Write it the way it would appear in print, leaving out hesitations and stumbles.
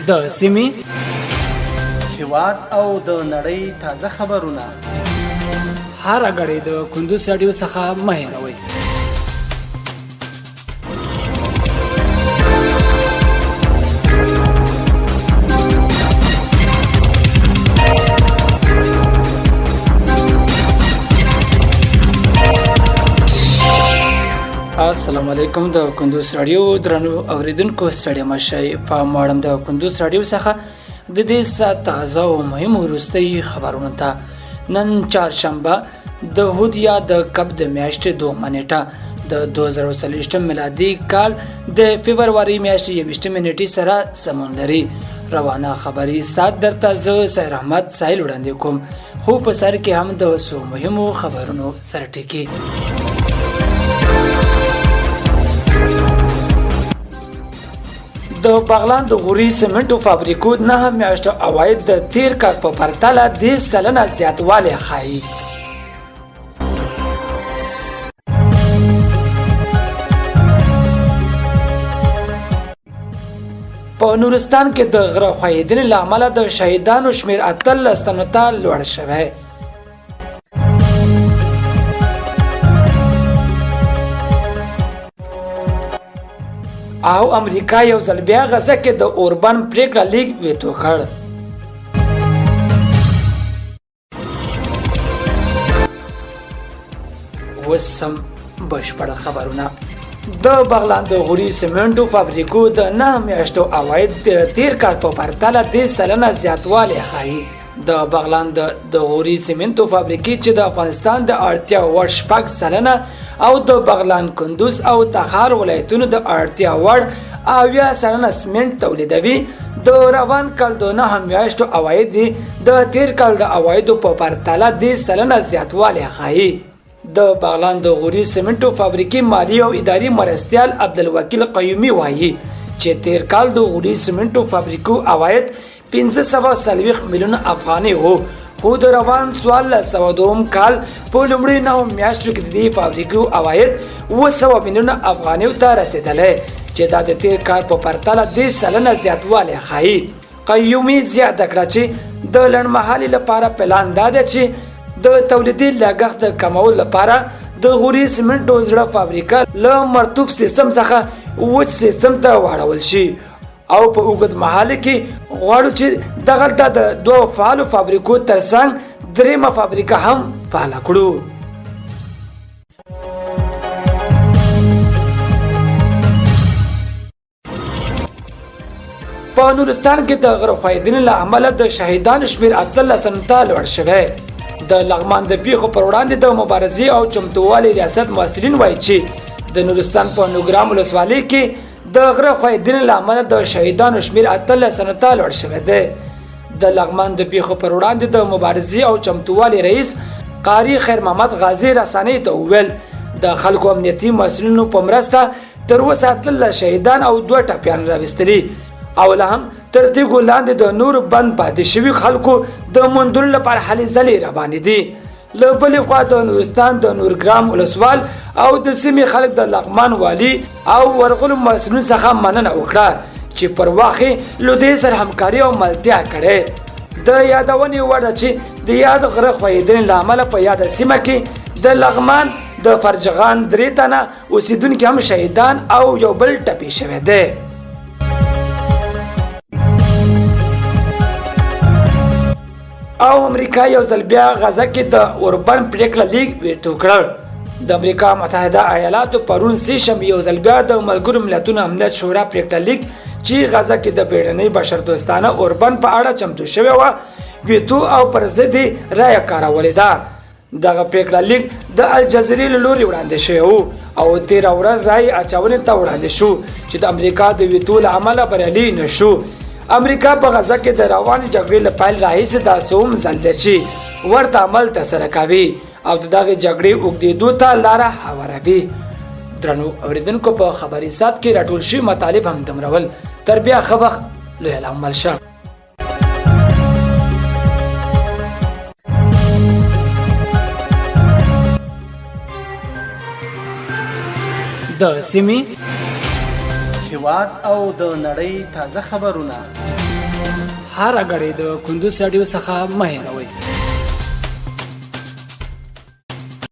د سیمې، هیواد او د نړۍ تازه خبرونه هره ګړۍ د کندوز راډیو څخه مه هېروئ. السلام علیکم د کندوز راډیو درنو اوریدونکو، ستړي مه شئ. په ماړم د کندوز راډیو څخه د دې ساعت تازه او مهم وروستي خبرونو ته. نن چهارشنبه د هود یا د کب د میاشتې 2 نیټه د 2023 میلادي کال د فبروري میاشتې 21 نیټې سره سمون لري. روانه خبري ساعت درته زه سیر احمد ساحل وړاندې کوم، خو په سر کې هم د څو مهمو خبرونو سرټکي. د بغلان د غوري سمنټو فابریکو 9 میاشتو عواید د تیر کال په پرتله 30% زیاتوالی ښيي. په نورستان کې د غره ښویېدنې له امله د شهیدانو شمېر 18 تنو ته لوړ شوی. او امریکا یو ځل بیا غزه کې د اوربند پریکړه لیک ویتو کړ. اوس سم بشپړ خبرونه. د بغلان د غوري سیمنټو فابریکو د 9 میاشتو عواید د تیر کال په پرتله 30% زیاتوالی ښيي. د بغلان د غوري سیمنټو فابریکې چې د افغانستان د اړتیا وړ 6% او د بغلان، کندوز او تخار ولایتونو د اړتیا وړ 70% سیمنټ تولیدوي، د روان کال د 9 میاشتو عواید د تیر کال د عوایدو په پرتله 30% زیاتوالی ښيي. د بغلان د غوري سیمنټو فابریکې مالي او اداري مرستیال عبدالوکیل قیومي وایي چې تیر کال د غوري سیمنټو فابریکو عواید 540 میلیونه افغانۍ وو، خو د روان 1402 کال په لومړي 9 میاشتو کې د دې فابریکو عواید 700 میلیونه افغانیو ته رسېدلی، چې دا د تیر کال په پرتله 30% زیاتوالی ښيي. قیومي زیاته کړه چې د لنډمهالي لپاره پلان دا دی چې د تولیدي لګښت د کمولو لپاره د غوري سیمنټو زړه فابریکه له مرطوب سیستم څخه وچ سیستم ته واړول شي، او په اوږد مهال کې غواړو چې دغلته د 2 فعالو فابریکو ترڅنګ درېیمه فابریکه هم فعاله کړو. په نورستان کې د غره ښویېدنې له امله د شهیدانو شمېر 18 تنو ته لوړ شوی. د لغمان د پیښو پر وړاندې د مبارزې او چمتووالي ریاست مسؤلین وایي چې د نورستان په نوګرام ولسوالۍ کې د غره ښویېدنې له امله د شهیدانو شمېر 18 تنو ته لوړ شوی دی. د لغمان د پیښو پر وړاندې د مبارزې او چمتووالي رئیس قاري خیر محمد غازي رسنۍ ته وویل، د خلکو امنیتي مسؤلینو په مرسته تر اوسه 18 شهیدان او 2 ټپیان راوستلي، او لا هم تر تیږو لاندې د نورو بند پاتې شوي خلکو د موندلو لپاره هلې ځلې روانې دي. له بلې خوا د نورستان د نورګرام ولسوال او د سیمې خلک د لغمان والي او ورغلو مسؤلینو څخه مننه وکړه چې پر وخت یې له دې سره همکاري او ملتیا کړې. د یادونې وړ ده چې د یاد غره ښویېدنې له امله په یاده سیمه کې د لغمان د فرجغان 3 تنه اوسېدونکي هم شهیدان او یو بل ټپي شوی دی. او امریکا یو ځل بیا غزه کې د اوربند پرېکړه لیک ویټو کړ. د امریکا متحده ایالاتو پرون سې شنبه یو ځل بیا د ملګرو ملتونو امنیت شورا پرېکړه لیک چې غزه کې د بیړنۍ بشردوستانه اوربند په اړه چمتو شوی وه ویتو او پر ضد یې رایه کارولې ده. دغه پرېکړه لیک د الجزیرې له لوري وړاندې شوی و او تېره ورځ رایې اچونې ته وړاندې شو چې د امریکا د ویتو له امله بریالي نه شو. امریکا په غزه کې د روانې جګړې له پیل راهیسې دا څوم ځل دی چې ورته عمل ترسره کوي او د دغې جګړې اوږدېدو ته لاره هواروي. درنو اورېدونکو، په خبري ساعت کې راټول شوي مطالب هم دومره ول. تر بیا ښه وخت، لوی الله مل شه. د سیمې، هیواد او د نړۍ تازه خبرونه. هره ګړۍ د کندوز راډیو څخه مه هېروئ.